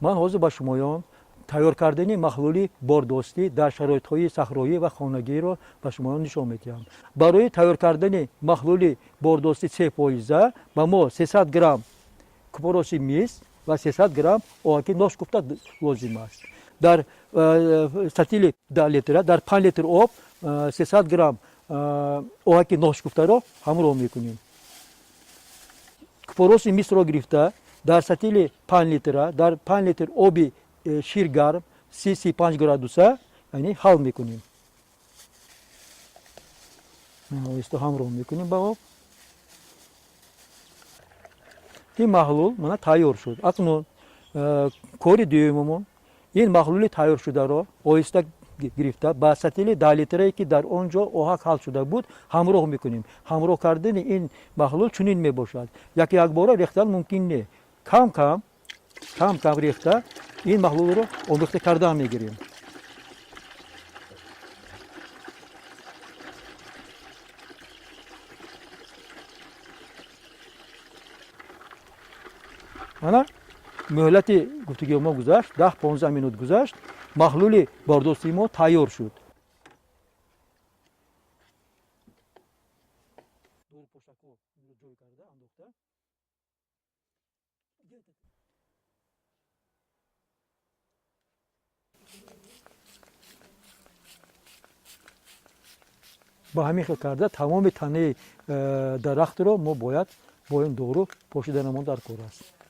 Ман ҳозир ба шумоён тайёр кардани маҳлули бордостӣ дар шароитҳои саҳроӣ ва хонагиро ба шумоён нишон медиҳам. Барои тайёр кардани маҳлули бордостӣ 3% ба мо 300 грамм купороси мис ва 300 грамм оҳаки ношкуфта лозим аст. Дар сатили 10 литра, дар 5 литр об 300 грамм оҳаки ношкуфтаро ҳамроҳ мекунем. Купороси мисро гирифта дар сатили 5 литра, дар 5 литр оби ширгарм 30-35 градуса, яъне ҳал мекунем. Оҳиста ҳамроҳ мекунем ба об. Ин маҳлул мана тайёр шуд. Акнун кори дуюмумон ин маҳлули тайёршударо оҳиста гирифта ба сатили 10 литрае, ки дар он ҷо оҳак ҳал шуда буд, ҳамроҳ мекунем. Ҳамроҳ кардани ин маҳлул чунин мебошад: яке якбора рехтан мумкин не, кам кам, кам кам рехта ин маҳлулро омехта кардан мегирем. Мана муҳлати гуфтугӯи мо гузашт, 10-15 минут гузашт, маҳлули бордостии мо тайёр шуд. Ба ҳамин хел карда тамоми танаи дарахтро мо бояд бо ин дору пошиданамон дар кор аст.